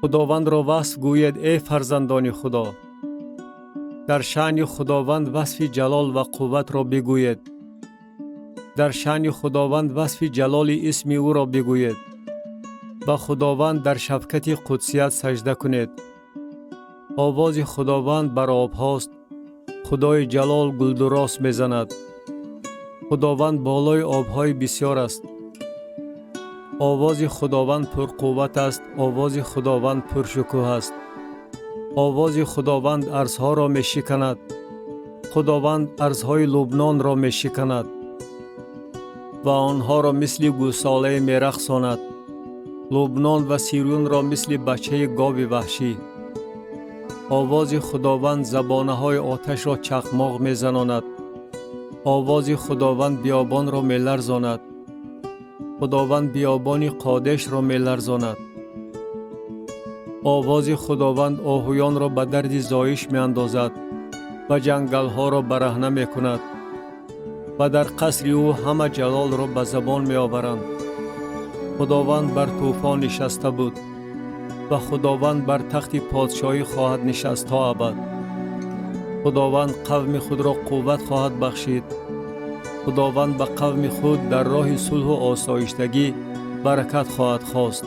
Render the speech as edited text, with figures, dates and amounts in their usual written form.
Худовандро васф гӯед, эй фарзандони Худо. Дар шаъни Худованд васфи ҷалол ва қувватро бигӯед. Дар шаъни Худованд васфи ҷалоли исми ӯро бигӯед. Ба Худованд дар шавкати қудсият сажда кунед. Овози Худованд бар обҳост, Худои ҷалол гулдурос мезанад. Худованд болои обҳои бисьёр аст. Овози Худованд пурқувват аст, овози Худованд пуршукӯҳ аст. Овози Худованд арзҳоро мешиканад. Худованд арзҳои Лубнонро мешиканад ва онҳоро мисли гӯсолае мерақсонад. Лубнон ва Сирюнро мисли бачаи гови ваҳшӣ. Овози Худованд забонаҳои оташро чақмоқ мезанонад. Овози Худованд биёбонро меларзонад. Худованд биёбони Қодешро меларзонад. Овози Худованд оҳуёнро ба дарди зоиш меандозад ва ҷангалҳоро бараҳна мекунад. Ва дар қасри ӯ ҳама ҷалолро ба забон меоваранд. Худованд бар тӯфон нишаста буд ва Худованд бар тахти подшоҳӣ хоҳад нишаст то абад. Худованд қавми худро қувват хоҳад бахшид. Худованд ба қавми худ дар роҳи сулҳу осоиштагӣ баракат хоҳад хост.